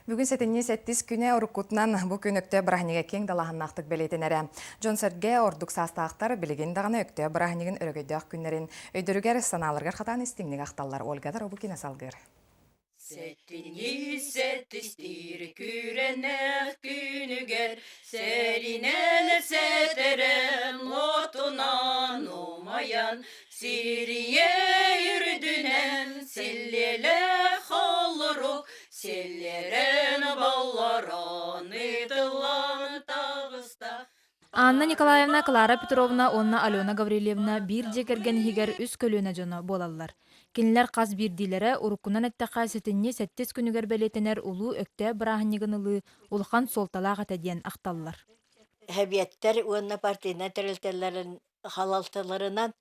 Бүгүн сэтинньи сэттис күнэ уруккутунан бу күн Өктөөп бырааһынньыга киэҥ далааһыннаахтык бэлиэтэнэрэ. Дьон-сэргэ ордук саастаахтар билигин даҕаны Өктөөп бырааһынньыгын өрөгөйдөөх күннэрин өйдөрүгэр, санааларыгар хатаан истиҥник ахталлар. Ольга Доробукина салгыыр. Сэттинньи сэттистиир күрэнэх күнүгэр сэринэн сэтэрэн отунан умайан Сирийэ үрдүнэн силлиэлээх холорук силлиэрэн боллорон ытыллан таҕыста. Анна Николаевна, Клара Петровна уонна Алена Гаврильевна биир дьиэ кэргэн иһигэр үс көлүөнэ дьоно буолаллар. Кинилэр хас биирдиилэрэ уруккунан эттэххэ сэтинньи сэттис күнүгэр бэлиэтэнэр Улуу Өктөөп бырааһынньыгын ылыы улахан суолталаах этэ диэн ахталлар. Сэбиэттэр уонна партийнай тэрилтэлэрин халалталарынан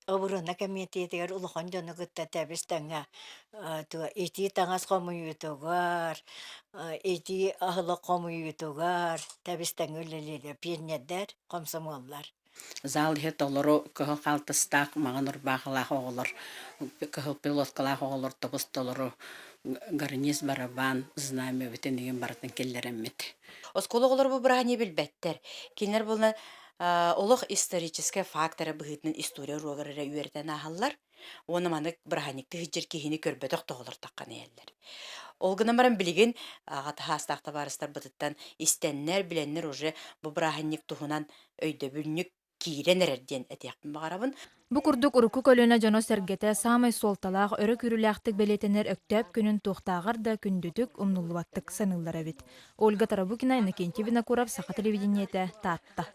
оборона кэмитиэтигэр улахан дьону кытта тэбис-тэҥҥэ итии таҥас хомуйуутугар, итии аһылык хомуйуутугар тэбис-тэҥҥэ үлэлииллэр пионердар, хомсомуоллар. Зал иһэ толору кыһыл хаалтыстаах, маҥан ырбаахылаах оҕолор, кыһыл пилоткалаах оҕолор тобус-толору гарниз, барабан, знамя бүтүн игин барытын киллэрэммит. Оскуола оҕолоро бу бырааһынньыгы билбэттэр. Кинилэр буолла олох историческай фактора быһыытынан история уруогар эрэ үөрэтэн ааһаллар уонна маннык бырааһынньыктыы сылдьар киһини көрбөтөх да оҕолор таххан иһэллэр. Ол гынан баран билигин аҕа таһаастаах табаарыстарбытыттан истэннэр, билэннэр уже бу бырааһынньык туһунан өйдөбүнньүк киирэн эрэр диэн этиэхпин баҕарабын. Бу курдук урукку көлүөнэ дьоно-сэргэтэ саамай суолталаах, өрө күүрүүлээхтик бэлиэтэнэр Өктөөп күнүн туохтааҕар да күндүтүк, умнуллубаттык саныыллар эбит. Ольга Тарабукина, Иннокентий Винокуров, Саха телевидениетэ, Таатта.